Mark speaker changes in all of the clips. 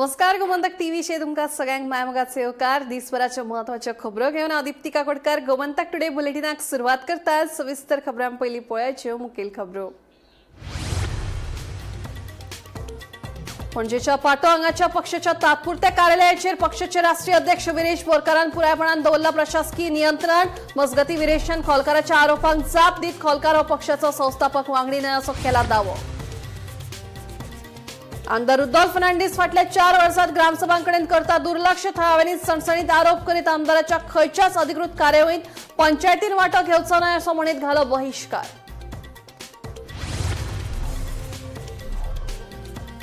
Speaker 1: नमस्कार, गोमंतक टीव्हीचेर तुमकां सगळ्यांक मायमोगाचो येवकार. दिसभराच्यो म्हत्वाच्यो खबरो घेवन हांव दीप्ती काकोडकर गोमंतक टुडे बुलेटिनाक सुरवात करता. सविस्तर खबरां पयलीं पळयाच्यो मुखेल खबरो. पणजेच्या पाटो हांगाच्या पक्षाच्या तात्पुरत्या कार्यालयाचेर पक्षाचे राष्ट्रीय अध्यक्ष विरेश बोरकारान पुरायपणान दवरला प्रशासकीय नियंत्रण. मजगती विरेशान खोलकाराच्या आरोपांक जाप दीत खोलकार हो पक्षाचो संस्थापक वांगडी न्हय असो केला दावो. आमदार रुदोल्फ फर्नांडीस फाटल्या 4 वर्सात ग्रामसभांकडेन करता दुर्लक्ष. थळाव्यांनी सणसणीत आरोप करीत आमदाराच्या खंयच्याच अधिकृत कार्यावळीत पंचायतीन वांटो घेवचो न्हय असो म्हणीत घालो बहिश्कार.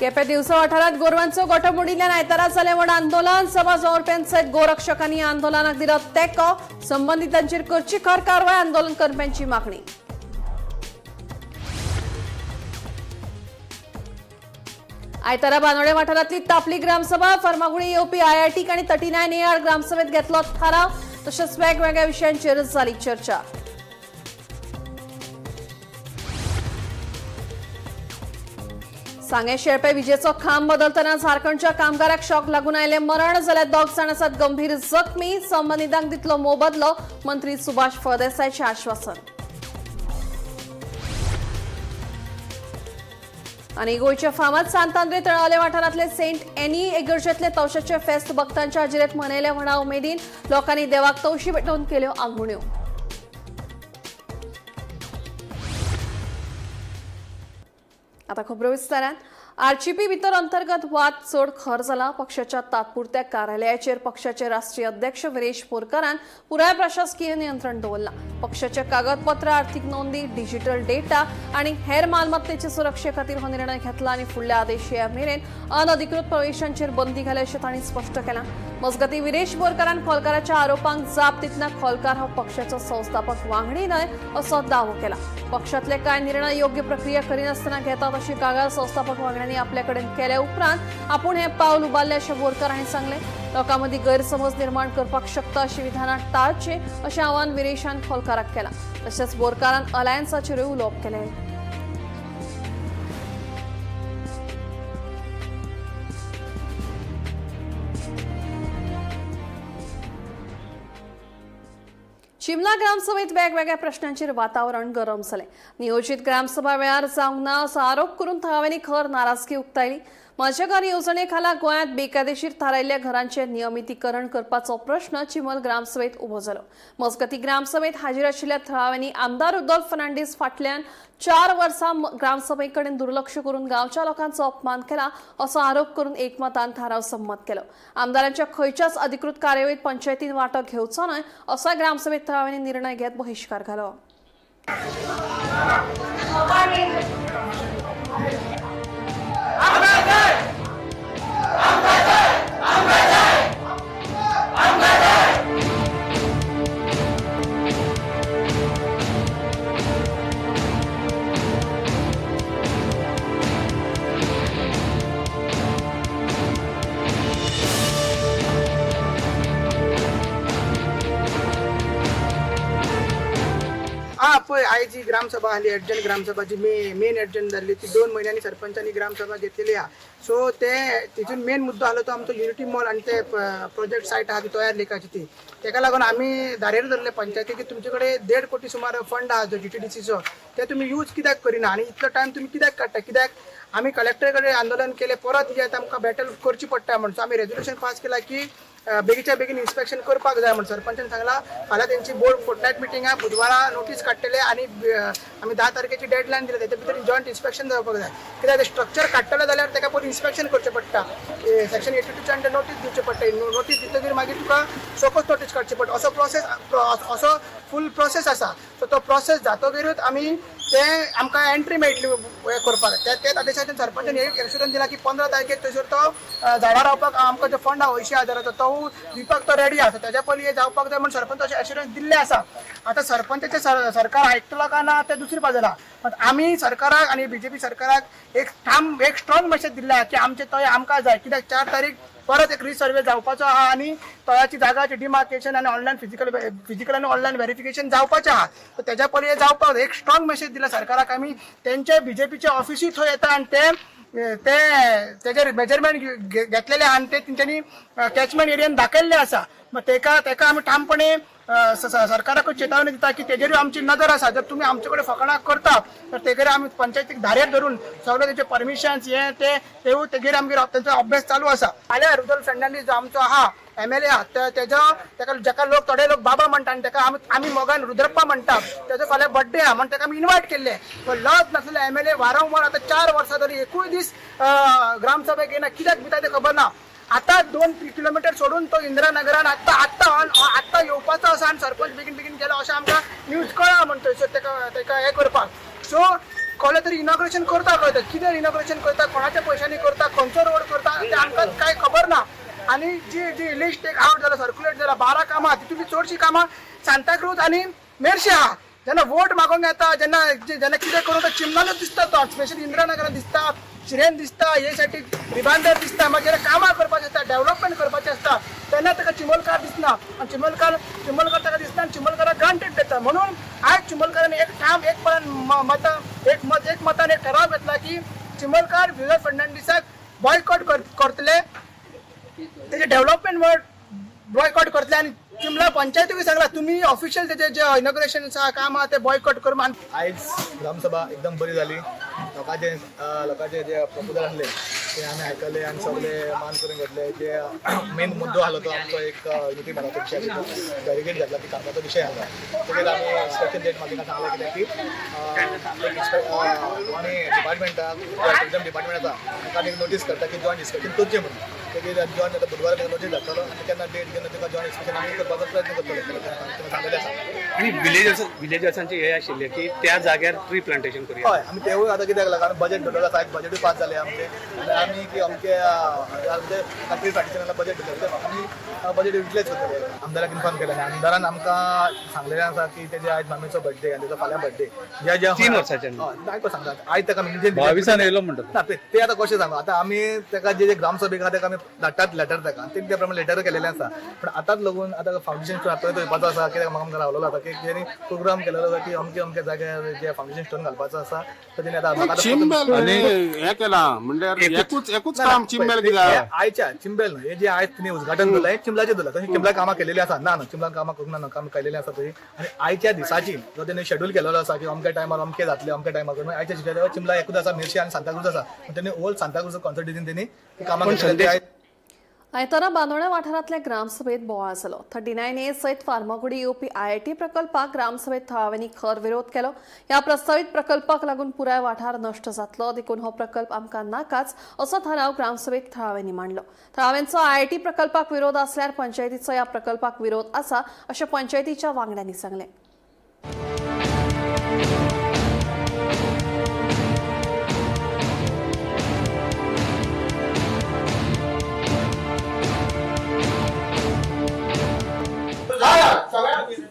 Speaker 1: केपें दिवसा वाठारांत गोरवांचो गोठो मोडिल्ल्यान आयतारा जालें व्हड आंदोलन. समाज वावुरप्यांसयत गोरक्षकांनी आंदोलनाक दिलो तेंको. संबंदितांचेर करची खर कारवाय, आंदोलन करप्यांची मागणी. आयतारा बांदोडे वाठारांतली तापली ग्रामसभा. फर्मागुडी येवपी आयआयटी आनी 39 ए आड ग्रामसभेत घेतलो थाराव. तशेंच वेगवेगळ्या विशयांचेर जाली चर्चा. सांगें शेळपे विजेचो खांब बदलतना झारखंडच्या कामगाराक शॉक लागून आयले मरण, जाल्यार 2 जाण आसात गंभीर जखमी. संबंदितांक दितलो मोबदलो, मंत्री सुभाष फळदेसायचें आश्वासन. आनी गोंयच्या फामाद सांत आंद्रे तळावले वाठारांतले सेंट एनी इगर्जेतले तवशाचे फेस्त भक्तांच्या हाजेरेत मनयले व्हडा उमेदीन. लोकांनी देवाक तवशी पेटोवन केल्यो आंगुण्यो. आता खबरो विस्तारान. आरजीपी भितर अंतर्गत वाद चड खर जाला. पक्षाच्या तात्पुरत्या कार्यालयाचेर पक्षाचे राष्ट्रीय अध्यक्ष विरेश बोरकारान पुराय प्रशासकीय नियंत्रण दवरलां. पक्षाचे कागदपत्र, आर्थिक नोंदी, डिजिटल डेटा आनी हेर मालमत्तेचे सुरक्षे खातीर हो निर्णय घेतला आनी फुडल्या आदेश येया मेरेन अनधिकृत प्रवेशांचेर बंदी घाल्या अशें तांणी स्पश्ट केलां. मजगती विरेश बोरकारान खोलकाराच्या आरोपांक जाप दितना खोलकार हो पक्षाचो संस्थापक वांगडी न्हय असो दावो केला. पक्षातले कांय निर्णय योग्य प्रक्रिया करिनासतना घेतात अशी कागाळ संस्थापक वांगड्यांनी आपल्या कडेन केल्या उपरांत आपूण हें पावल उबारलें अशें बोरकार हांणी सांगलें. लोकां मदीं गैरसमज निर्माण करपाक शकता अशी विधानां टाळचें अशें आवाहन विरेशान खोलकाराक केलां. तशेंच बोरकारान अलायन्साचेरूय उलोवप केलें. चिमला ग्रामसभेत वेगवेगळ्या प्रश्नांचेर वातावरण गरम जालें. नियोजित ग्रामसभा वेळार जावंक ना असो आरोप करून थळाव्यांनी खर नाराजकी उक्तायली. म्हजें घर येवजणे खाला गोंयांत बेकायदेशीर थारायिल्ल्या घरांचें नियमितीकरण करपाचो प्रश्न चिमल ग्रामसभेत उबो जालो. मजगती ग्रामसभेत हाजीर आशिल्ल्या थळाव्यांनी आमदार रुदोल्फ फर्नांडीस फाटल्यान 4 वर्सां ग्रामसभेकडेन दुर्लक्ष करून गांवच्या लोकांचो अपमान केला असो आरोप करून एकमतान थाराव संमत केलो. आमदारांच्या खंयच्याच अधिकृत कार्यावळीत पंचायतीन वांटो घेवचो न्हय असो ग्रामसभेत थळाव्यांनी निर्णय घेत बहिश्कार घालो.
Speaker 2: हा पळय आयज जी ग्रामसभा आसली, अर्जंट ग्रामसभा जी मेन अर्जंट जाल्ली ती 2 म्हयन्यांनी सरपंचांनी ग्रामसभा घेतलेली आहा. सो ते तितून मेन मुद्दो आसलो तो आमचो युनिटी मॉल आनी ते प्रोजेक्ट सायट आहा ती तयार लेखाची ती. तेका लागून आमी धारेर धरले पंचायती की तुमचे कडेन 1.5 कोटी सुमार फंड आहा जो जीटीडीसीचो, ते तुमी यूज कित्याक करिना आनी इतलो टायम तुमी कित्याक काडटा? कित्याक आमी कलेक्टर कडेन आंदोलन केलें, परत जे आमकां बॅटल करची पडटा म्हण. सो आमी रेजोल्युशन पास केला की बेगीच्या बेगीन इन्स्पेक्शन करपाक जाय म्हण. सरपंचान सांगला फाल्यां तेंची बोर्ड फोर्टनायट मिटींग आहा, बुधवारा नोटीस काडटले आनी आमी 10 तारखेची डेडलायन दिल्या, तेच्या भितर जॉयंट इन्स्पेक्शन जावपाक जाय. कित्याक ते स्ट्रक्चर काडटले जाल्यार तेका पयलीं इन्स्पेक्शन करचें पडटा, सेक्शन 82 अंडर नोटीस दिवचें पडटा, नोटीस दितकीर मागीर तुका शोकोज नोटीस काडची पडटा. असो प्रोसेस, असो फूल प्रोसेस आसा. सो तो प्रोसेस जातकीरूच आमी ते आमकां एंट्री मेळटली हें करपाक. त्याच आदेशाचेर सरपंचान एक एश्युरन्स दिला की 15 तारखेक थंयसर तो झाडां रावपाक आमकां जो फंड आहा 80,000चो तो दिवपाक तो रेडी आसा. तेज्या पयलीं हें जावपाक जाय म्हूण सरपंच अशें एश्युरन्स दिल्लें आसा. आतां सरपंचाचें सरकार आयकतलो काय ना तें दुसरी बाजून आहा, पण आमी सरकाराक आनी बीजेपी सरकाराक एक ठाम एक स्ट्रॉंग मेसेज दिल्ले आहा की आमचें तोय आमकां जाय. कित्याक 4 तारीख परत एक रिसर्वे जावपाचो आहा आनी तळ्याची जागाचे डिमार्केशन आनी ऑनलायन फिजिकल आनी ऑनलायन व्हेरिफिकेशन जावपाचें आहा. सो तेज्या पयलीं जावपाक एक स्ट्रॉंग मेसेज दिला सरकाराक. आमी तेंचे बीजेपीचे ऑफिसूय थंय येता आनी ते ते तेजेर मेजरमेंट घेतलेले आहा आनी ते तेंच्यांनी कॅचमेंट एरियान दाखयल्ले आसा. मग तेका तेका आमी ठामपणे सरकाराकूय चेतावणी दिता की तेजेरूय आमची नदर आसा. जर तुमी आमचे कडेन फकाणां करता तर तेजेर आमी पंचायतीक धारेर धरून सगळे तेजे परमिशन्स हे ते तेवूय तेजेर आमगेर तेंचो अभ्यास चालू आसा. फाल्यां रुदोल्फ फेर्नांडीस जो आमचो आहा एमएलए आहा, तेजो तेका जेका लोक थोडे लोक बाबा म्हणटा आनी तेका आमी मोगान रुद्रप्पा म्हणटा, तेजो फाल्यां बड्डे आहा म्हण तेका आमी इनवायट केल्ले. पूण लज नासलेले एमएलए वारंवार आतां 4 वर्सां तरी एकूय दीस ग्रामसभेक येना, कित्याक भिता तें खबर ना. आतां 2 किलोमिटर सोडून तो इंदिरा नगरान आत्तां आत्तां आत्तां येवपाचो आसा आनी सरपंच बेगीन बेगीन गेलो अशें आमकां न्यूज कळ्ळा म्हण थंयसर तेका तेका हें करपाक. सो कोणे तरी इनॉग्रेशन करता कळटा, कितें इनॉग्रेशन करता, कोणाच्या पयशांनी करता, खंयचो रोड करता तें आमकां कांय खबर ना. आनी जी जी लिस्ट एक आवट जाला, सर्क्युलेट जाला 12 कामां, तितूंतलीं चडशीं कामां सांताक्रूज आनी मेरशे आहा. जेन्ना वोट मागोंक येता जेन्ना जेन्ना कितें करूं तो चिमणानूच दिसता, तो स्पेशली इंदिरा नगरान दिसता, शिरेन दिसता, हे सायडीक रिबांदर दिसता. मागीर जेन्ना कामां करपाचें आसता, डेवलपमेंट करपाचें आसता तेन्ना ताका चिमोलकार दिसना आनी चिमोलकार चिमोलकार ताका दिसना आनी चिमोलकाराक ग्रांटेड दिता. म्हणून आयज चिमोलकारान एक ठाम एकपणान मतां एक मत एक मतान एक ठराव घेतला की चिमोलकार विजय फर्नांडीसाक बॉयकॉट करतले, तेजे डेव्हलपमेंट वर बॉयकॉट करतले. आनी चिमला पंचायतीकूय सांगला तुमी ऑफिशियल तेजे जे इनॉग्रेशन आसा काम आहा ते बॉयकॉट करून आनी
Speaker 3: आयज ग्रामसभा एकदम बरी जाली. लोकांचे लोकांचे जे प्रपोजल आसले ते आमी आयकले आनी सगळे मान करून घेतले. जे मेन मुद्दो आसलो तो आमचो एक युनिटी मॉलाचो विशय आशिल्लो, बॅरिगेड घातला ती कामाचो विशय आसलो. तेजेर आमी इन्स्पेक्शन डेट म्हाका सांगलें कितें की एक आमी डिपार्टमेंटाक, टुरिजम डिपार्टमेंट आसा ताका एक नोटीस करता की जॉयंट इन्स्पेक्शन करचें म्हणून. तेजेर जॉयंट आतां बुधवारा ताका नोटीस धाडटलो आनी केन्ना डेट घेवन ताका जॉयंट इन्स्पेक्शन आमी करपाचो प्रयत्न करतले, ताका सांगलेलें आसा.
Speaker 4: आनी विलेजर्सांचे हे आशिल्ले की त्या जाग्यार ट्री प्लांटेशन करूया.
Speaker 3: हय, आमी तेवूय आतां कित्याक लागून बजेट दिलेलो आसा, आयज बजेटूय पास जालें आमचें आनी आमी की अमके आमचे ट्री प्लांटेशनाक बजेट दिलें, आमी बजेट युटिलायज करतले. आमदाराक इन्फॉर्म केलें आनी आमदारान आमकां सांगलेलें आसा की तेजे आयज मामीचो बड्डे आनी तेजो फाल्यां बड्डे ज्या ज्या
Speaker 4: 3 वर्सांच्यान.
Speaker 3: हय, आयको सांगता आयज ताका मिटिंग
Speaker 5: 22 येयलो म्हणटा.
Speaker 3: ना ते आतां कशें सांगू, आतां आमी ताका जे जे ग्रामसभेक आहा ताका आमी धाडटात लेटर, ताका ते त्या प्रमाणे लेटर केलेलें आसा. पूण आतांच लागून आतां फावंडेशन स्टोन आतां थंय आसा, कित्याक म्हाका आमकां रावलेलो आसा की तेणी प्रोग्राम केलेलो आसा की अमके अमके जाग्यार जे फावंडेशन स्टोन घालपाचो आसा, तर तेणी आतां म्हाका आतां
Speaker 6: चिंबल हे केला म्हणल्यार एकूच एकूच काम चिंबेल कित्याक?
Speaker 3: आयच्या चिंबेल न्हय, हे जे आयज तुमी उद्घाटन केलें चिंबलाचें दिलां, तशें चिंबला कामां केलेलीं आसा. ना ना, चिंबलान कामां करूंक ना, ना काम केलेलीं आसा थंय. आनी आयच्या दिसाची जो तेणी शेड्यूल केलेलो आसा की अमक्या टायमार अमके जातले, अमक्या टायमार करून आयच्या दिसाच्या चिंबला एकूच आसा, मिरशी आनी सांताक्रूज आसा. तेणी ओल्ड सांताक्रूज कॉन्स्टिट्युएन्सीन तेणी ती कामां केलेली.
Speaker 1: आयतारा बांदोड्या वाठारांतल्या ग्रामसभेत बोवाळ जालो. 39A सयत फार्मागुडी येवपी आयआयटी प्रकल्पाक ग्रामसभेत थळाव्यांनी खर विरोध केलो. ह्या प्रस्तावीत प्रकल्पाक लागून पुराय वाठार नश्ट जातलो, देखून हो प्रकल्प आमकां नाकाच असो थाराव ग्रामसभेत थळाव्यांनी मांडलो. थळाव्यांचो आयआयटी प्रकल्पाक विरोध आसल्यार पंचायतीचो ह्या प्रकल्पाक विरोध आसा अशें पंचायतीच्या वांगड्यांनी सांगलें.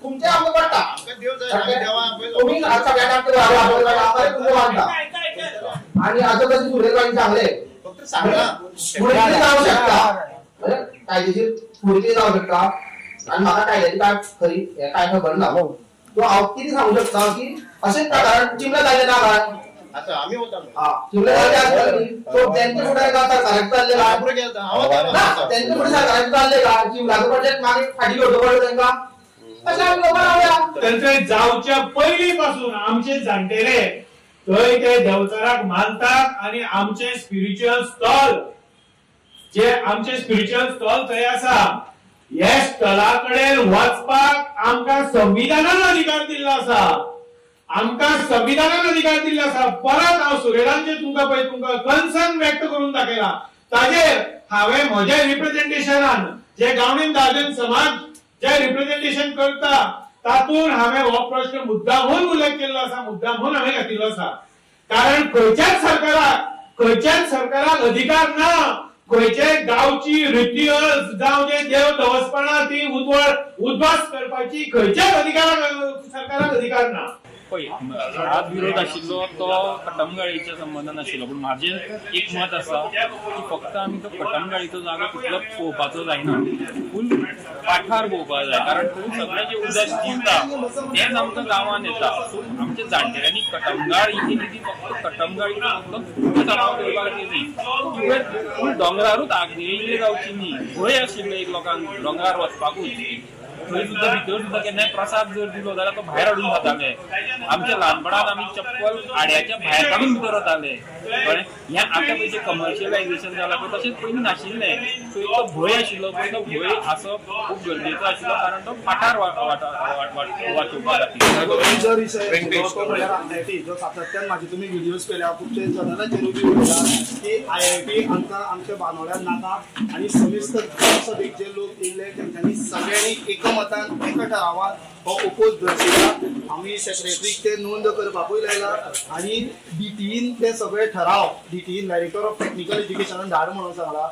Speaker 7: तुमचे आमकां पडटा, तुम्ही सगळ्यांना मानता आणि आता कशी सुरेश सांगले फुडें जावं शकता, कायदेशीर फुडें जावं शकता आणि म्हाका कायद्याची काय खरी हें काय खबर ना, तो हांव कितें सांगू शकता की अशेंच ना, कारण चिमला जालें ना काय चिमला जालें आसतलें सो तेंचे फुडें काय सरकाराक चल्लें काय ना, तेंचे फुडें सरकाराक चल्लें काय चिमलाचो प्रोजेक्ट मागीर फाटीं घेवचो पडलो तेंकां, अशें आमी लोकां रावया.
Speaker 8: थंय जावच्या पयलीं पासून आमचे जाणटेले थंय ते देवचाराक मानतात आणि आमचे स्पिरिच्युअल स्थल जे आमचे स्पिरिच्युअल स्थल थंय आसा, हे स्थला कडेन वचपाक आमकां संविधानान अधिकार दिल्लो आसा, आमकां संविधानान अधिकार दिल्लो आसा. परत हांव सुरेलांचे तुमकां पळय तुमकां कन्सर्न व्यक्त करून दाखयला. ताजेर हांवें म्हज्या रिप्रेझेंटेशनान जे गावडीन दादन समाज जे रिप्रेझेंटेशन करता तातूंत हांवें हो प्रश्न मुद्दामून उल्लेख केल्लो आसा, मुद्दामून हांवें घातिल्लो आसा. कारण खंयच्याच सरकाराक अधिकार ना खंयचे गांवची रिच्युअल्स जावं जे देव दवसपणां ती उद्वास करपाची खंयच्याच अधिकाराक सरकाराक अधिकार ना.
Speaker 5: पळय, आज विरोध आशिल्लो तो कटमगाळीच्या संबंदान आशिल्लो, पूण म्हाजें एक मत आसा की फक्त आमी तो कटमगाळीचो जागो तितलो पळोवपाचो जायना, फूल पाठार पळोवपाक जाय, कारण थंय सगळें जें उदक जिरता तेंच आमकां गांवांत येता. सो आमच्या जाणटेल्यांनी कटमगाळ ही केली ती फक्त कटमगाळीचो फक्त तलाव करपाक न्ही, तुवें फूल दोंगरारूच आग्नेय जावची न्ही, भंय आशिल्लो एक लोकांक दोंगरार वचपाकूच. थंय सुद्दां भितर सुद्दां केन्नाय प्रसाद जर दिलो जाल्यार तो भायर हाडून खाताले. आमच्या ल्हानपणांत आमी चप्पल आड्याच्या भायर काडून भितर वताले, कळ्ळें. हें आतां पळय जें कमर्शियलायझेशन जालां पळय तशेंच पयलीं नाशिल्लें. सो एक तो भंय आशिल्लो पळय, तो भंय आसप खूब गरजेचो आशिल्लो, कारण तो पाठार वाचोवपा खातीर.
Speaker 9: जो विशय तो म्हणल्यार आयआयटी जो सातत्यान म्हाजे तुमी व्हिडियोज पळयल्या, खुबशे चॅनलाचेरूय बी उलयला की आयआयटी आमकां आमच्या बांदोड्यान नाका आनी समिस्त ग्रामसभेक जे लोक येयले तेंच्यांनी सगळ्यांनी एकमतान एका ठरावान हो ओपोज दर्शयला. आमी सेक्रेटरीक ते नोंद करपाकूय लायला आनी डीटीईन ते सगळे ठराव डीटीईन डायरेक्टर ऑफ टेक्निकल एज्युकेशनान धाड म्हणून सांगला.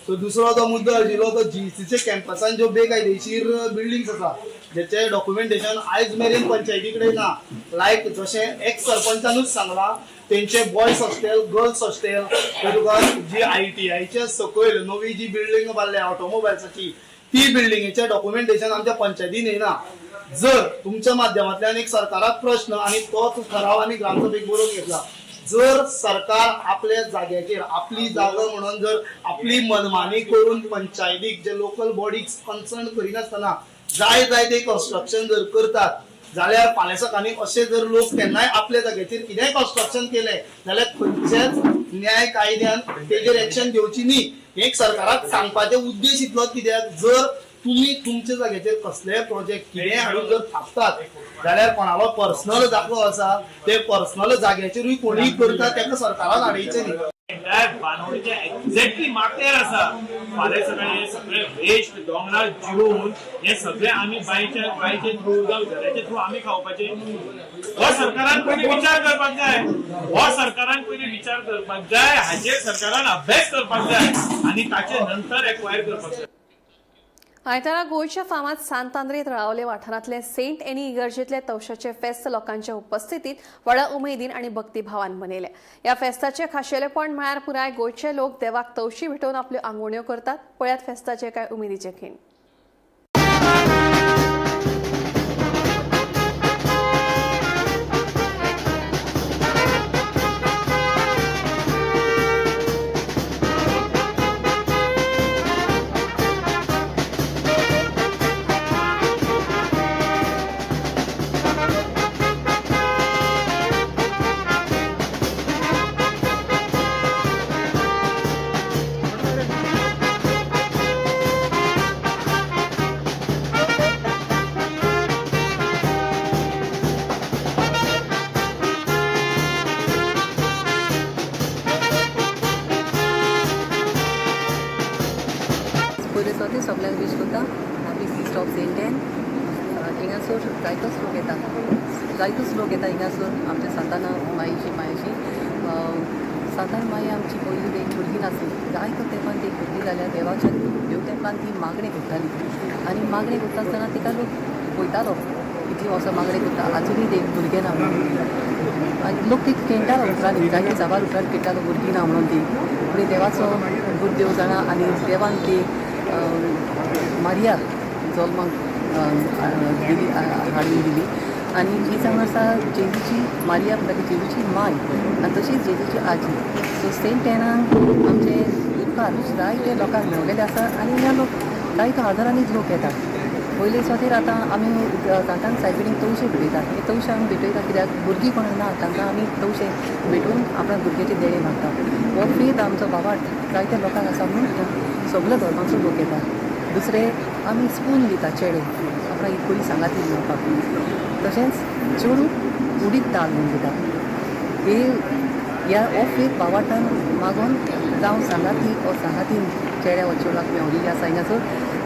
Speaker 9: सो दुसरो जो मुद्दो आशिल्लो तो जीसीच्या कॅम्पसान ज्यो बेकायदेशीर बिल्डिंग्स आसा जेचे डॉक्युमेंटेशन आयज मेरेन पंचायती कडेन ना, लायक जशें एक्स सरपंचानूच सांगला तेंचे बॉयज हॉस्टेल, गर्ल्स हॉस्टेल, तुका जी आयटीआयच्या सकयल नवी जी बिल्डींग बांदल्या ऑटोमोबायल्साची ती बिल्डिंगेचें डॉक्युमेंटेशन आमच्या पंचायतीन येना. जर तुमच्या माध्यमांतल्यान एक सरकाराक प्रश्न आनी तोच ठराव आमी ग्रामसभेक बरोवन घेतला, जर सरकार आपल्या जाग्याचेर आपली जागा म्हणून जर आपली मनमानी करून पंचायतीक जे लोकल बॉडीक कन्सर्न करिनासतना जाय जाय ते कन्स्ट्रक्शन जर करतात जाल्यार फाल्यां सकाळीं अशे जर लोक केन्नाय आपल्या जाग्याचेर कितेंय कन्स्ट्रक्शन केलें जाल्यार खंयच्याच न्याय कायद्यान तेजेर एक्शन घेवची न्ही. हे सरकाराक सांगपाचे उद्देश इतलोच कित्याक जर तुमी तुमच्या जाग्याचेर कसलेय प्रोजेक्ट कितेंय हाडून जर थापतात जाल्यार कोणालो पर्सनल जागो आसा ते पर्सनल जाग्याचेरूय कोणीय करता तेका सरकारान हाडयचें न्ही.
Speaker 8: बानवडीच्या एक्झॅक्टली माथ्यार आसा. फाल्यां सगळे सगळे वेस्ट दोंगरार जिवन हे सगळे आमी बांयचे थ्रू जावं झऱ्याचे थ्रू आमी खावपाचे. हो सरकारान पयलीं विचार करपाक जाय, हो सरकारान पयलीं विचार करपाक जाय, हाचेर सरकारान अभ्यास करपाक जाय आनी ताचे नंतर एक्वायर करपाक जाय.
Speaker 1: आयतारा गोंयच्या फामाद सांत आंद्रे तळावले वाठारांतले सेंट एनी इगर्जेतले तवशाचे फेस्त लोकांच्या उपस्थितीत व्हडा उमेदीन आनी भक्तिभावान मनयले. ह्या फेस्ताचे खाशेलेपण म्हळ्यार पुराय गोंयचे लोक देवाक तवशी भेटोवन आपल्यो आंगवण्यो करतात. पळयात फेस्ताचे कांय उमेदीचे खीण.
Speaker 10: पयले सुवातेर सगल्यांक वीश करता happy feast of Saint Anne. हिंगासर जायतोच लोक येता, जायतोच लोक येता हिंगासर आमच्या सांताना मायची मायची सांतान माई आमची पयलीं एक भुरगीं नासली, जायतो तेंपान ती भुरगीं जाल्या देवाच्या देव तेंपान ती मागणें करताली आनी मागणें करता आसतना तिका लोक पळयतालो इतली वर्सां मागणें करता आजुनूय एक भुरगें ना म्हणून आनी लोक ती खेळटालो उपरांत जायते साबार उपरांत खेळटालो भुरगीं ना म्हणून ती. पूण देवाचो गुरुदेव जाणा आनी देवान ती मारिया जल्माक दिली, हाडून दिली आनी ही जावन आसा जेजूची मारिया म्हणटा ती जेजूची माय आनी तशीच जेजूची आजी. सो सेंट एनाक आमचे उपकार जायते लोकांक मेवलेले आसा आनी ह्या लोक जायते हजारांनीच लोक येतात. पयले सुवातेर आतां आमी सांतान सायबिणीक तवशे भेटयतात. हे तवशे आमी भेटयता कित्याक भुरगीं कोणाक ना तांकां आमी तवशे भेटोवन आपल्या भुरग्याचे देणे मागता. हो फेद आमचो भावार्थ जायत्या लोकांक आसा म्हणून सगल्या धर्माचो लोक येता. दुसरें आमी स्पून दिता चेडे आपणाक एक कोणी सांगाती मेळपाक, तशेंच चेडूं उडीद दाळ म्हणून दिता. हे ह्या हो फेद भावार्थान मागून जावं सांगाती हो सांगाती चेड्या वा चेडवाक मेवलेली आसा हिंगासर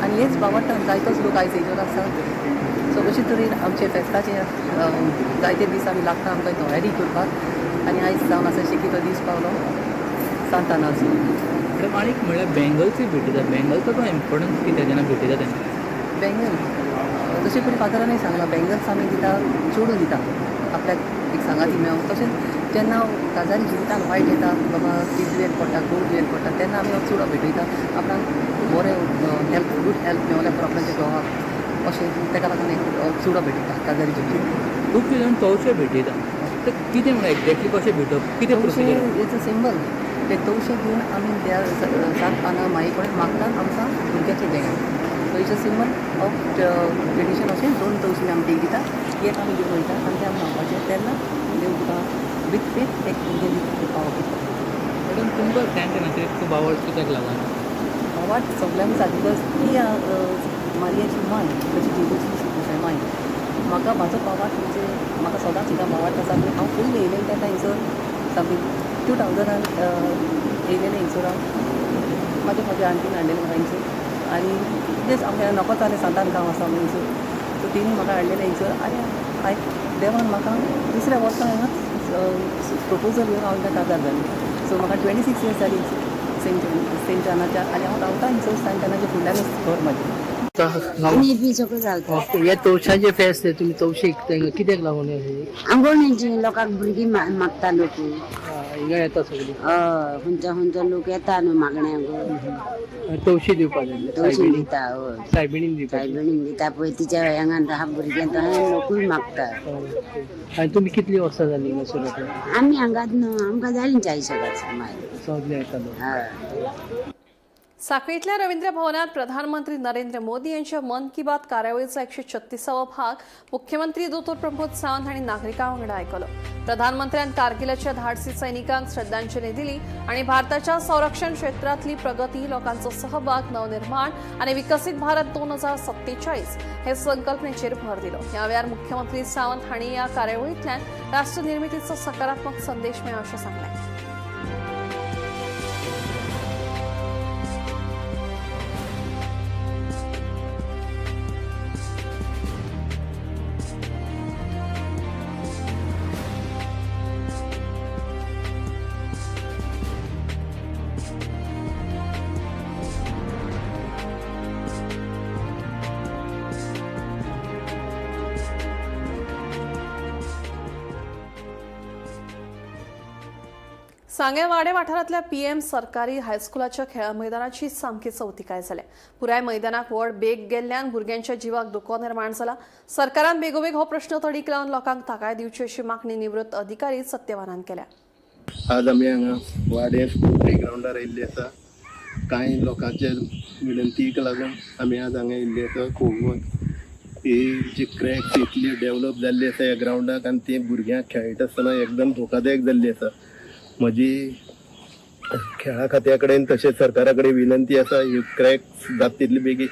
Speaker 10: आनी हेच भावार्थान जायतोच लोक आयज येयलेलो आसा. सो अशे तरेन आमचे फेस्ताचे जायते दीस आमी लागता आमकां तयारी करपाक आनी आयज जावन आसा शेकी तो दीस पावलो सांतानाचो.
Speaker 11: मॅडम आनी एक म्हळ्यार बँगल्सूय भेटयता, बँगल्साचो इम्पोर्टन्स कितें जेन्ना भेटयता तेन्ना?
Speaker 10: बँगल जशें पयलीं फादरानूय सांगलां, बँगल्स आमी दिता, चेडूं दिता आपल्याक एक सांगाती मेळोंक. तशेंच जेन्ना काजारी जिवितान वायट येता, बाबा ती दुयेंत पडटा, घोव दुयेंत पडटा, तेन्ना आमी हो चुडो भेटयता आपणाक बरें हेल्थ, गूड हेल्थ मेवल्यार पुरो आपणाच्या घोवाक, अशें ताका लागून एक चुडो भेटयता काजारी जिवितान.
Speaker 11: खूबशे जाण तवशे भेटयता, तर कितें म्हणून एक्झॅक्टली कशें भेटप, कितें procedure?
Speaker 10: It's a symbol. ते तवशे घेवन आमी त्या सात पानां माई कडेन मागतात आमकां भुरग्याचें देणें. So it's a symbol of tradition. अशें दोन तवशीं आमी ते दिता, एक आमी घेवन वयता आनी ते आमी मागपाचें, तेन्ना देव तुका विथ फेथ एक भुरगें दिता पावप.
Speaker 11: मॅडम, तुमकां सेंट खूब आवड कित्याक लागून?
Speaker 10: वाट सगल्यांक जाता बिकॉज ती मारियाची माय, तशी जेजूची माय. म्हाका म्हाजो भावार्थ म्हणजे म्हाका सदांच हिंगा भावार्थ आसा. आनी हांव पयलीं येयलेलें तेन्ना हिंगसर समथींग 2000आन येयलेलें हिंगसर हांव. म्हाज्या म्हाज्या आंटीन हाडलेलें म्हाका हिंगसर आनी तेच आमच्या नकोच जालें सांतान गांव आसा हिंगसर, सो तेणी म्हाका हाडलेलें हिंगसर. आनी हांवें देवान म्हाका दुसऱ्या वर्सा हांगाच प्रपोजल येवन हांव हिंगा काजार जालें. सो म्हाका 26 इयर्स जाली सेंट जानाच्या आनी हांव रावता हिंगसर सेंट जानाच्या फुडल्यानूच घर म्हाजें.
Speaker 12: आमी बी सगळें घालता.
Speaker 13: ओके, हे तवशाचे फेस्त, तुमी तवशे विकता, कित्याक लागून हे?
Speaker 12: आंगवणीची लोकांक भुरगीं मागता लोक.
Speaker 13: हिंगा येता सगळी?
Speaker 12: हय, खंयचो खंयचो लोक येता न्हू मागण्याक.
Speaker 13: तवशी दिवपाक जाय?
Speaker 12: तवशी दिता, हय.
Speaker 13: सायबिणीन दिवपाक?
Speaker 12: सायबिणीन दिता पळय, तिच्या हांगा आहा भुरगें, तशें लोकूय मागता.
Speaker 13: आनी तुमी कितली वर्सां जालीं हिंगा सुरू?
Speaker 12: आमी हांगाच न्हू, आमकां जालीं 40 वर्सां मागीर.
Speaker 13: सगळे येता लोक.
Speaker 12: हय.
Speaker 1: साखळीतल्या रवींद्र भवनात प्रधानमंत्री नरेंद्र मोदी यांच्या मन की बात कार्यावळीचा 136वो भाग मुख्यमंत्री दोतोर प्रमोद सावंत हांणी नागरिकां वांगडा आयकलो. प्रधानमंत्र्यान कारगिलाच्या धाडसी सैनिकांक श्रद्धांजली दिली आणि भारताच्या संरक्षण क्षेत्रातली प्रगती, लोकांचो सहभाग, नवनिर्माण आणि विकसित भारत 2047 हे संकल्पनेचेर भर दिलो. ह्या वेळार मुख्यमंत्री सावंत हांणी या कार्यावळींतल्यान राष्ट्रनिर्मितीचो सकारात्मक संदेश मेळ्ळो अशें सांगलें. सांगें वाडे वाठारांतल्या पीएम सरकारी हायस्कुलाच्या खेळां मैदानाची सामकी चवतिकाय जाल्या. पुराय मैदानाक व्हड बेग गेल्ल्यान भुरग्यांच्या जिवाक धोको निर्माण जाला. सरकारान बेगोबेग हो प्रश्न तडीक लावन लोकांक थाकाय दिवची अशी मागणी निवृत्त अधिकारी सत्यवानान केल्या.
Speaker 14: आज आमी हांगा वाडे स्कूल प्ले ग्रावंडार येयल्ले आसा. कांय लोकांचे विनंतीक लागून आमी आज हांगा येयल्ले आसा. पळोवंक ही जी क्रॅक्स इतली डेवलप जाल्ली आसा ह्या ग्रावंडाक आनी ती भुरग्यांक खेळटा आसतना एकदम धोकादायक जाल्ली आसा. म्हजी खेळा खात्या कडेन तशेंच सरकारा कडेन विनंती आसा, ही क्रॅक्स जाता तितले बेगीन,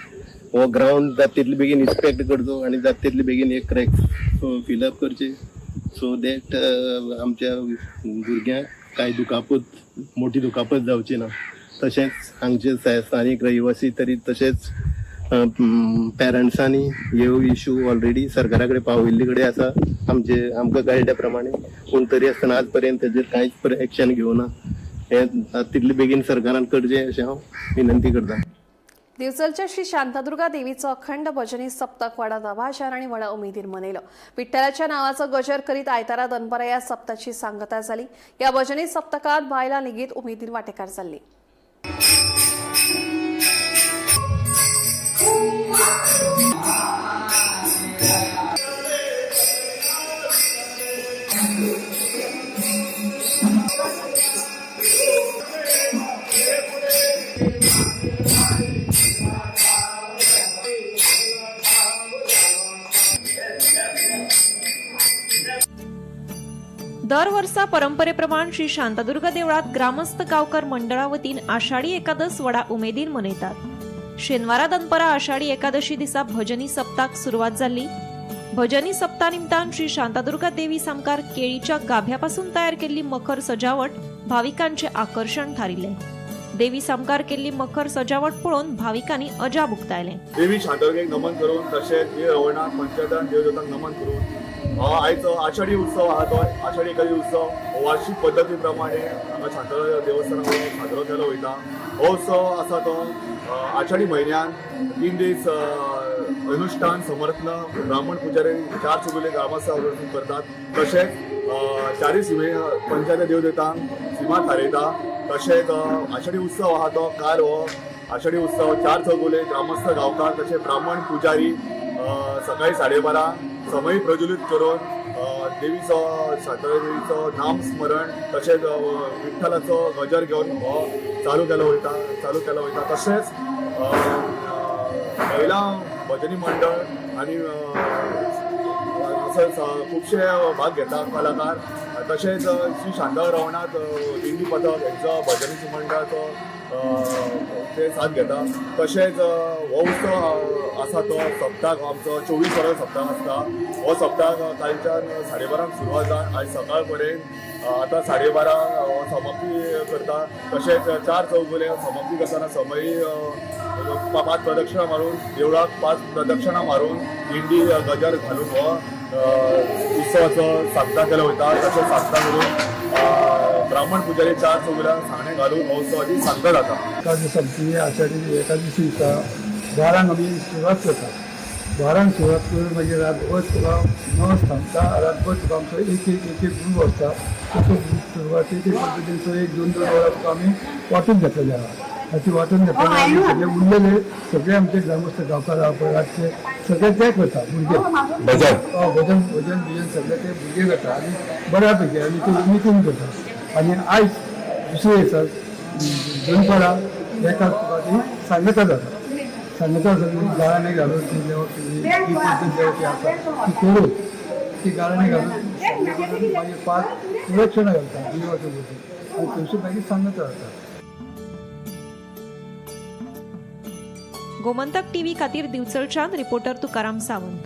Speaker 14: हो ग्रावंड जाता तितले बेगीन इन्स्पेक्ट करचो आनी जाता तितले बेगीन हे क्रॅक्स फिलअप करचे, सो that आमच्या भुरग्यांक कांय दुखापत, मोठी दुखापत जावची ना. तशेंच हांगचे स्थानीक रहिवासी तरी तशेंच पेरंट्सांनी ह्यो इशू ऑलरेडी सरकारा कडेन पावयल्ले कडेन आसा आमचे आमकां कळ्ळ्या प्रमाणे, पूण तरी आसतना आज पर्यंत तेजेर कांयच एक्शन घेवना. हें तितले बेगीन सरकारान करचें अशें हांव विनंती करता.
Speaker 1: दिवचलच्या श्री शांतादुर्गा देवीचो अखंड भजनी सप्तक वाडा दबाज्यान आनी व्हडा उमेदीन मनयलो. विठ्ठलाच्या नांवाचो गजर करीत आयतारा दनपारा ह्या सप्ताची सांगता जाली. ह्या भजनी सप्तकांत बायलां लेगीत उमेदीन वांटेकार जाल्लीं.
Speaker 15: दरवर्सा परंपरेप्रमाण श्री शांतादुर्गा देवळात ग्रामस्थ गावकर मंडळा वतीन आषाढी एकादस वडा उमेदीन मनयतात. शेनवारा दनपरा आषाढी एकादशी दिसा भजनी सप्ताक सुरवात जाल्ली. भजनी सप्ता निमतान श्री शांतादुर्गा देवी सामकार केळीच्या गाभ्यापासून तयार केल्ली मखर सजावट भाविकांचे आकर्षण थारिल्लें. देवी सामकार केल्ली मखर सजावट पळोवन भाविकांनी अजाप उक्तायलें.
Speaker 16: देवी शांतादुर्गेक नमन करून तशेंच देव रवळनाथ पंचायतान देवदेवतांक नमन करून आयचो आषाढी उत्सव आहा तो आषाढी एकादशी उत्सव वार्षिक पद्दती प्रमाणे हांगा शांतादुर्गा देवस्थाना साजरो केलो वयता. हो उत्सव आसा तो आषाढी म्हयन्यान 3 दीस अनुष्ठान समर्थन ब्राह्मण पुजारी चार चौगुले ग्रामस्थ करतात. तशेंच चारय सिमे पंचायत देवदेवतांक सीमा थारयता. तशेंच आषाढी उत्सव आहा तो काल हो आषाढी उत्सव चार चौगुले ग्रामस्थ गांवकार तशें ब्राह्मण पुजारी सकाळी 12:30 समय प्रज्वलित करून देवीचो शांतादुर्गा देवीचो नाम स्मरण तशेंच विठ्ठलाचो गजर घेवन हो चालू केलो वयता. तशेंच महिला भजनी मंडळ आनी खुबशे भाग घेता कलाकार. तशेंच श्री शांता रवणाथ दिंडी पथक हेंचो भजनी मंडळाचो ते साथ घेता. तशेंच हो उत्सव आसा तो सप्ताक आमचो 24 वरां सप्ताक आसता. हो सप्ताक कालच्यान 12:30 सुरवात जावन आयज सकाळ पर्यंत आतां 12:30 समाप्ती करता. तशेंच चार चौगुले समाप्ती करतना समय 5 प्रदक्षिणा मारून देवळाक 5 प्रदक्षिणा मारून दिंडी गजर घालून हो उत्सवाचो सांगता केलो वयता. तशेंच सांगता करून ब्राह्मण पुजारी चार चौगुल्यांक सांगणे घालून हो उत्सवाची सांगता जाता.
Speaker 17: एकादशी सोंपली आषाढी एकादशी दिसा 12 आमी सुरवात करता. 12 सुरवात करून मागीर रातभर तुका 9 थांबता. रातभर तुका आमचो एक एक एक एक ग्रूप आसता. तो सुरवातेक पद्दतीन 1 2 2 वरां तुका आमी वांटून घेतलेले आहा. ती वांटून घेतलेले आमी सगळे उरलेले सगळे आमचे ग्रामस्थ गांवकार आहा पळय रातचे सगळे ते करता भुरगे
Speaker 6: भजन
Speaker 17: भजन भजन बिजन सगळे ते भुरगे करता आनी बऱ्या पैकी आनी ते उमेदीन करता. आनी आयज दुसरे दिसा दनपारां एकाक तुका ती सांगता जाता. सांगता सगळी गाराणें घालून ती देवाक जी पद्दत देवाची आसा ती करून ती गाराणें घालून मागीर 5 प्रदक्षिणा घालता देवाच्या भोवती आनी थंयसून मागीर सांगता जाता.
Speaker 15: गोमंतक टीव्ही खातीर दिवचलच्यान रिपोर्टर तुकाराम सावंत.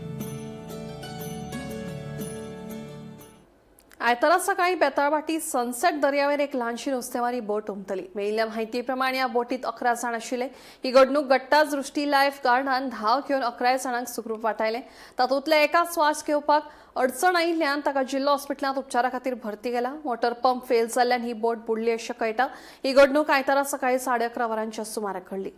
Speaker 1: आयतारा सकाळी बेताळभाटी सनसेट दर्यावेर एक ल्हानशी नुस्तेमारी बोट उमतली. मेळिल्ल्या म्हायती प्रमाण ह्या बोटीत 11 जाण आशिल्ले. ही घडणूक घडटाच दृष्टी लायफ गार्डान धांव घेवन 11 जाणांक सुखरूप वाटायले. तातूंतल्या एका स्वास घेवपाक अडचण आयिल्ल्यान ताका जिल्लो हॉस्पिटलांत उपचारा खातीर भरती केला. मोटर पंप फेल जाल्ल्यान ही बोट बुडली अशें कळटा. ही घडणूक आयतारा सकाळी 11:30 वरांच्या सुमाराक घडली.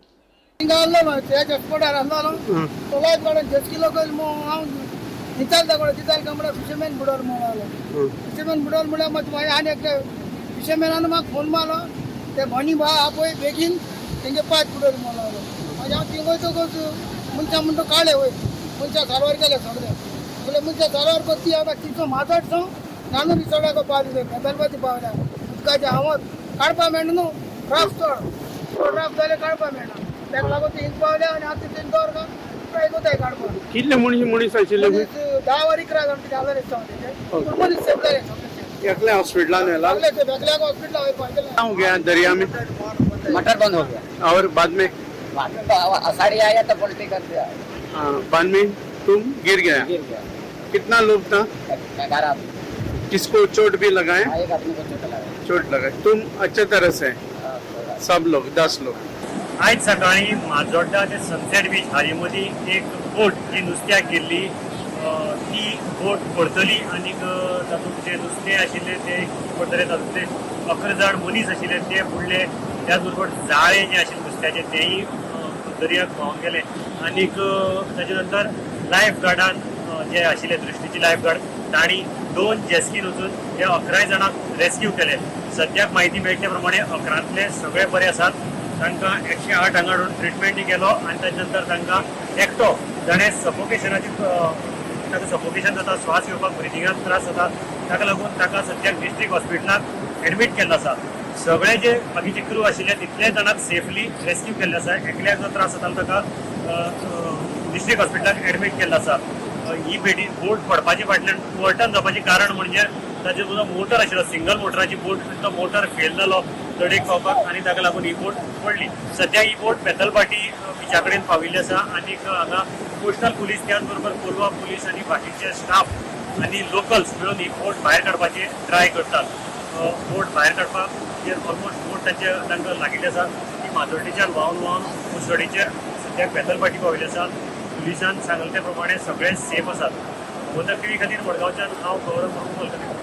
Speaker 2: फिशरमॅन बुडोल म्हणलो. फिशरमॅन बुडोल म्हणल्यार मागीर आनी एकटे फिशरमॅनान म्हाका फोन मारलो ते मनी बा आपय बेगीन तेंगे पांच बुडोल म्हणलो. मागीर हांव थिंग वयतकच मनशां म्हणटा काडले वयर मनशां सारवार केले सगळे सगळे मनशां सारवार करती आतां तिचो माजट जावं नानू रिसोर्टाक पावले बेतालभाटी पावल्या उदकाचें हांव काडपा मेळना न्हू राफ चड चड राफ जाल्यार काडपा मेळना ताका लागून ते हिंग पावले आनी आतां तेंचे दवर ट्राय कोताय काडपाक.
Speaker 6: कितले मनीस आशिल्ले?
Speaker 2: 10 वर 11 जाण कितें जालें दिसता. मनीस सेफ जाले.
Speaker 6: एकले हॉस्पिटलान व्हेला?
Speaker 2: एकल्याक हॉस्पिटल
Speaker 6: हो गया दरिया में,
Speaker 7: मटर बंद हो गया
Speaker 6: और बाद में
Speaker 7: आषाढ़ी आया तो पलटी कर दिया.
Speaker 6: हाँ, बाद में तुम गिर गया. कितना लोग था?
Speaker 7: 11.
Speaker 6: किसको चोट भी लगाए?
Speaker 7: एक आदमी को चोट लगा.
Speaker 6: चोट लगाए. तुम अच्छे तरह से सब लोग 10 लोग.
Speaker 8: आयज सकाळी माजोड्डा ते सनसेट बीच हाजे मदीं एक बोट जी नुस्त्याक गेल्ली ती बोट पडतली आनी तातूंत जे नुस्तें आशिल्लें ते पडटले, तातूंतले 11 जाण मनीस आशिल्ले ते बुडले. त्याच बरोबर जाळें जें आशिल्लें नुस्त्याचें तेंय दर्याक व्हांवन गेलें. आनीक ताजे नंतर लायफ गार्डान जे आशिल्ले दृश्टीचे लायफ गार्ड तांणी 2 जेस्कीन वचून हे 11 जाणांक रेस्क्यू केले. सद्याक म्हायती मेळटे प्रमाणे 11 सगळे बरे आसात. तांकां 108 हांगा हाडून ट्रिटमेंट केलो आनी ताजे नंतर तांकां एकटो जाणें सफोकेशनाची ताका सफोकेशन जाता, श्वास घेवपाक ब्रिदिंगाक त्रास जाता, ताका लागून ताका सद्याक डिस्ट्रिक्ट हॉस्पिटलांत एडमीट केल्लो आसा. सगळे जे बाकीचे क्रू आशिल्ले तितले जाणांक सेफली रेस्क्यू केल्ले आसा. एकल्याक जो त्रास जातालो ताका डिस्ट्रिक्ट हॉस्पिटलांत एडमीट केल्लो आसा. ही बेटी बोट पडपाचे फाटल्यान ओवरटर्न जावपाचें कारण म्हणजे ताजे जो मोटर आशिल्लो सिंगल मोटराची बोट, तो मोटर फेल जालो तडेक पावपाक आनी ताका लागून ही बोट पडली. सद्या ही बोट बेतलभाटी बिचा कडेन पाविल्ली आसा आनी हांगा कोस्टल पुलीस त्याच बरोबर कोलवा पुलीस आनी बाकीचे स्टाफ आनी लोकल्स मेळून ही बोट भायर काडपाची ट्राय करतात. बोट भायर काडपाक ऑलमोस्ट बोट तांचे तांकां लागिल्ली आसा. ती माजोड्डेच्यान व्हांवन व्हांवन कुसडीचेर सद्याक बेतलभाटी पाविल्ली आसा. पुलिसान सांगले ते प्रमाणे सगळे सेफ आसात. गोमंतक टीव्ही खातीर मडगांवच्यान हांव गौरव प्रभू कोलकते.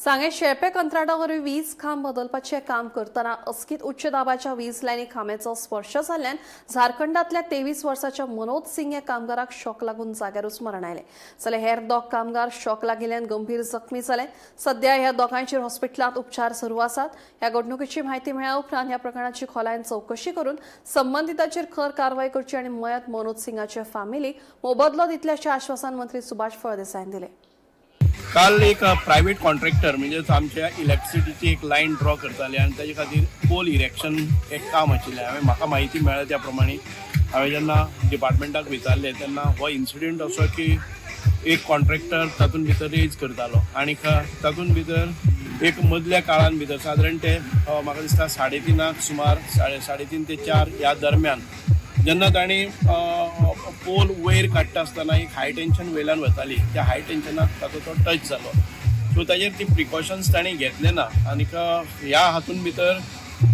Speaker 1: सांगें शेळपे कंत्राटा वरवीं वीज खांब बदलपाचें काम करतना अचकीत उच्च दाबाच्या वीज लायनी खांब्याचो स्पर्श जाल्ल्यान झारखंडांतल्या 23 वर्साच्या मनोज सिंग ह्या कामगाराक शॉक लागून जाग्यारूच मरण आयलें. जाल्यार हेर दोग कामगार शॉक लागिल्ल्यान गंभीर जखमी जाले. सध्या ह्या दोगांयचेर हॉस्पिटलांत उपचार सुरू आसात. ह्या घडणुकेची म्हायती मेळ्ळ्या उपरांत ह्या प्रकरणाची खोलायेन चवकशी करून संबंदितांचेर खर कारवाय करची आनी मयत मनोज सिंगाचे फामिलीक मोबदलो दितले अशें आश्वासन मंत्री सुभाष फळदेसायान दिलें.
Speaker 14: काल एक प्रायव्हेट कॉन्ट्रॅक्टर म्हणजेच आमच्या इलेक्ट्रिसिटीची एक लायन ड्रॉ करताले आनी ताजे खातीर पोल इरेक्शन एक काम आशिल्लें. हांवें म्हाका म्हायती मेळ्ळ्या त्या प्रमाणे हांवें जेन्ना डिपार्टमेंटाक विचारलें तेन्ना हो इन्सिडंट असो की एक कॉन्ट्रॅक्टर तातूंत भितर रेज करतालो आनी तातूंत भितर एक मदल्या काळान भितर सादारण ते म्हाका दिसता 3:30 सुमार 3:30 ते 4 ह्या दरम्यान जेन्ना तांणी पोल वयर काडटा आसतना एक हाय टेन्शन वयल्यान वताली, त्या हाय टेन्शनाक ताचो तो टच जालो. सो ताजेर ती प्रिकॉशन्स तांणी घेतले ना आनीक ह्या हातून भितर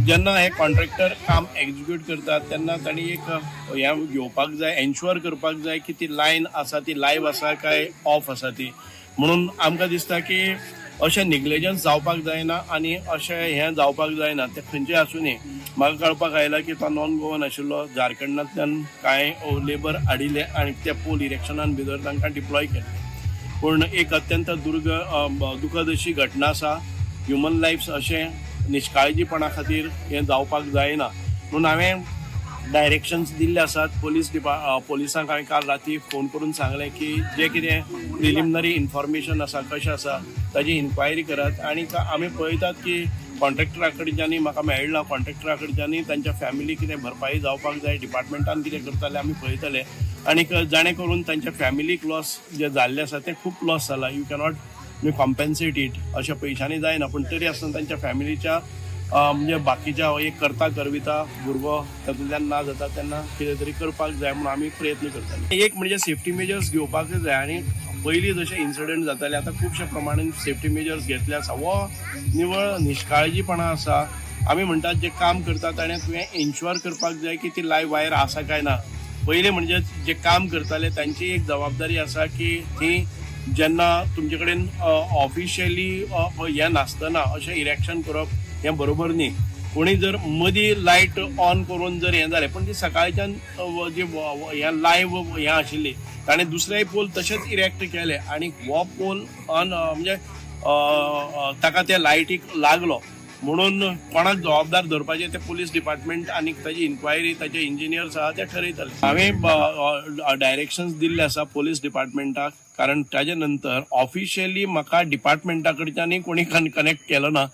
Speaker 14: जेन्ना हे कॉन्ट्रॅक्टर काम एक्जिक्यूट करतात तेन्ना तांणी एक हें घेवपाक जाय, एन्श्युअर करपाक जाय की ती लायन आसा ती लायव्ह आसा काय ऑफ आसा ती. म्हणून आमकां दिसता की अशें निग्लेजन्स जावपाक जायना आनी अशें हें जावपाक जायना. तें खंयचें आसूं न्ही, म्हाका कळपाक आयलां की तो नॉन गोवन आशिल्लो, झारखंडांतल्यान कांय लेबर हाडिल्ले आनी त्या पोल इरेक्शनान भितर तांकां डिप्लॉय केल्ले. पूण एक अत्यंत दुखद अशी घटना आसा. ह्युमन लायफ्स अशें निश्काळजीपणा खातीर हें जावपाक जायना म्हणून हांवें डायरेक्शन्स दिल्ले आसात. पोलिसांक हांवें काल राती फोन करून सांगलें की जें कितें प्रिलिमिनरी इन्फॉर्मेशन आसा कशें आसा ताजी इन्क्वायरी करात आनी आमी पळयतात की कॉन्ट्रॅक्टरा कडच्यानूय म्हाका मेळना, कॉन्ट्रॅक्टरा कडच्यानूय तांच्या फॅमिली कितें भरपाई जावपाक जाय, डिपार्टमेंटान कितें करताले आमी पळयतले आनीक जाणें करून तांच्या फॅमिलीक लॉस जे जाल्ले आसा ते खूब लॉस जाला, you cannot compensate it अशा पयशांनी जायना, पूण तरी आसतना तांच्या फॅमिलीच्या म्हणजे बाकीच्या एक करता करविता भुरगो तातूंतल्यान ना जाता तेन्ना कितें तरी करपाक जाय म्हणून आमी प्रयत्न करताले. एक म्हणजे सेफ्टी मेजर्स घेवपाक जाय आनी पयलीं जशे इन्सिडंट जाताले आतां खुबश्या प्रमाणान सेफ्टी मेजर्स घेतले आसा. हो निवळ निश्काळजीपणा आसा. आमी म्हणटात जे काम करता ताणें तुवें एन्श्युअर करपाक जाय की ती लायव्ह वायर आसा काय ना. पयलीं म्हणजे जे काम करताले तांची एक जबाबदारी आसा की ती जेन्ना तुमचे कडेन ऑफिशियली हें नासतना अशें इरेक्शन करप हें बरोबर न्ही. कोणी जर मदीं लायट ऑन करून जर हें जालें, पूण ती सकाळच्यान जी हें लायव्ह हें आशिल्ली ताणें दुसरेय पोल तशेंच इरेक्ट केले आनी हो पोल ऑन म्हणजे ताका त्या लायटीक लागलो म्हणून कोणाक जबाबदार धरपाचें तें पोलीस डिपार्टमेंट आनी ताजी इन्क्वायरी ताचे इंजिनियर्स आहा ते ठरयतले. हांवें डायरेक्शन्स दिल्ले आसा पोलीस डिपार्टमेंटाक, कारण ताजे नंतर ऑफिशियली म्हाका डिपार्टमेंटा कडच्यानूय कोणी कनेक्ट केलो ना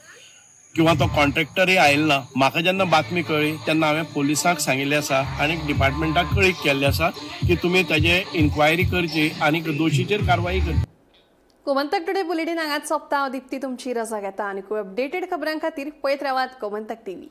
Speaker 14: किंवा तो कॉन्ट्रॅक्टरय आयलो ना. म्हाका जेन्ना बातमी कळ्ळी तेन्ना हांवें पोलिसांक सांगिल्लें आसा आनी डिपार्टमेंटाक कळीत केल्लें आसा की तुमी ताजे इन्क्वायरी करची आनी दोशीचेर कारवाई करची.
Speaker 1: गोमंतक टुडे बुलेटीन हांगाच सोंपता. हांव दीप्ती तुमची रजा घेता आनी अपडेटेड खबरां खातीर पळयत रावात गोमंतक टीव्ही.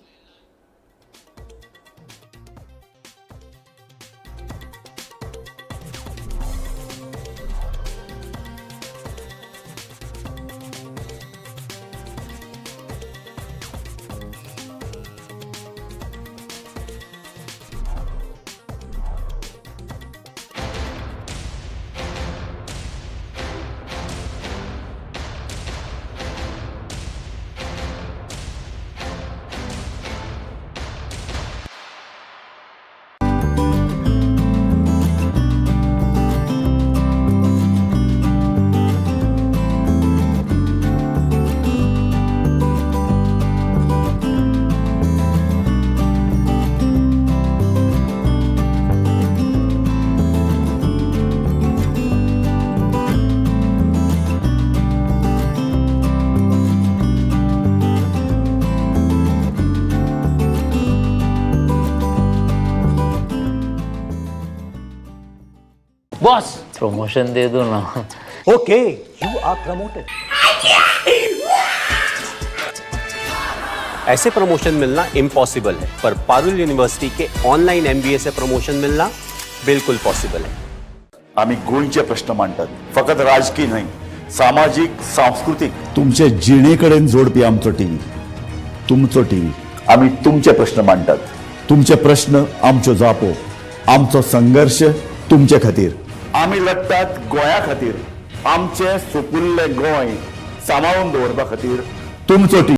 Speaker 11: बॉस प्रमोशन दे दो ना.
Speaker 7: Okay, you are promoted.
Speaker 18: ऐसे प्रमोशन मिलना इम्पॉसिबल है, पर पारुल यूनिवर्सिटी के ऑनलाइन एमबीए से प्रमोशन मिलना बिल्कुल पॉसिबल है.
Speaker 16: आमी गोंयचे प्रश्न मांडटात, फकत राजकीय न्हय, सामाजीक, सांस्कृतीक, तुमचे जिणे कडेन जोडपी आमचो टीव्ही, तुमचो टीव्ही. आमी तुमचे प्रश्न मांडटात, तुमचे प्रश्न आमच्यो जापो, आमचो संघर्श तुमचे खातीर. आमी लढटात गोंया खातीर, आमचें सुपुल्लें गोंय सांबाळून दवरपा खातीर तुमचो